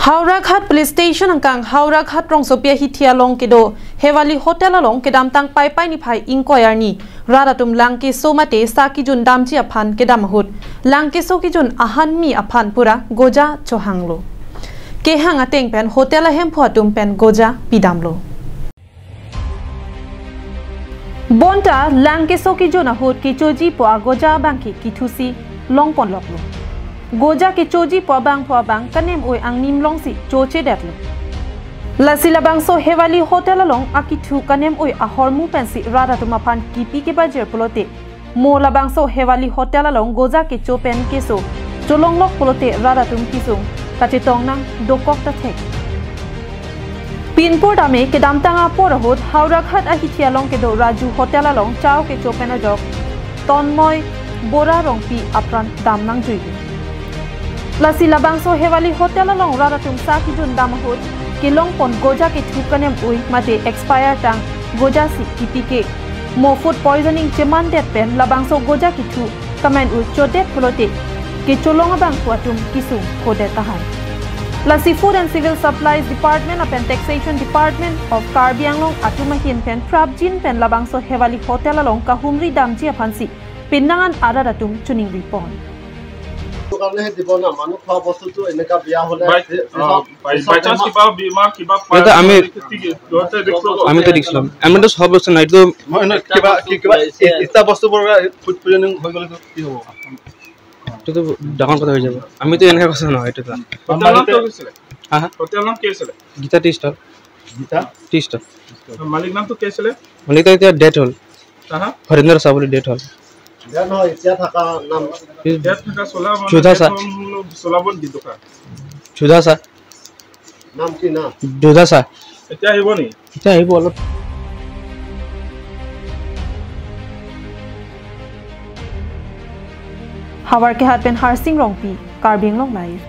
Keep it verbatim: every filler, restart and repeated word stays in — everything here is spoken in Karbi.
Howraghat Police Station angkang Howraghat rongsopi ahithi along kedo Hewali Hotel along kedamtang Paipai niphai ingkoi arni rat atum lang keso mate sa kejun damji aphan kedam ahut lang keso kejun ahanmi aphan pura goja chohanglo. Kehang ateng pen hotel ahemphu atum pen goja pidamlo. Bonta lang keso kejun ahut kechojipo agoja abangke kethusi longponloklo. Goja kechojipo abangphu abang kanem-oi angnim longsi chochedetlo. Lasi labangso Hewali Hotel along akethu kanem-oi ahormu pensi rat atum aphan kipi kebajir pulote mo labangso Hewali Hotel along goja kecho pen keso cholonglok pulote rat atum kesung kachetong nang dokok ta thek. Pinpur dame kedamtang apor ahut Howraghat ahithi along kedo Raju Hotel along chow kecho pen ajok Tonmoy Bora Rongpi apran dam nangjuilo. Lasi labangso Hewali Hotel along rat atum sa kejun dam ahut kelongpon goja kethu kanem-oi mate expire tang goja si kipi ke mo food poisoning chemandet pen labangso goja kethu kamen-oi chodet pulote kecholong abangphu atum kesung kodet tahai. Lasi Food and Civil Supplies Department lapen Taxation Department of Karbi Anglong atum ahin pen prapjin pen labangso Hewali Hotel along kahumri damji aphansi pinangan arat atum choningripon. দোকানে দিব না, মানুহ খোৱা বস্তুটো এনেকা বেয়া হ'লে বাই- পিছত- অ, বাই- পিছত বাই চান্স আমাৰ কিবা বেমাৰ, কিবা এইটো আমি- পাৰ্ট কি- কি- সিহঁতে ৰিস্ক ল'ব। আমিতো ৰিস্ক ল'ম। আমিতো সব বস্তু নাই, এইটো মই এনে কিবা- কি- কিবা ই- ইটা বস্তুবোৰ ফুড পয়জনিং হৈ গ'লেতো কি হ'ব? এইটোতো ডাঙৰ কথা হৈ যাব। আমিতো এনেকুৱা কথা নহয়, এইটোতো। হোটেলৰ নাম কি আছিলে? হা, হা? হোটেলৰ নাম কি আছিলে? Geeta tea stall. Geeta? Tea stall. মালিক নামটো কি আছিলে? মালিক তো এতিয়া ডেথ হ'ল। হা, হা? হৰেন্দ্ৰ শাহ বুলি ডেথ হ'ল। ডেথ নহয়, এতিয়া থকা নাম। ইয়াত থকা চলা মানে যোধা ডেথ চা। হ'ল, চলাবন দি দোকান। যোধা চা। নাম কি নাম? যোধা চা। এতিয়া আহিব নি? এতিয়া আহিব অলপ। Howraghat pen Harsing Rongpi, Karbi Anglong Live.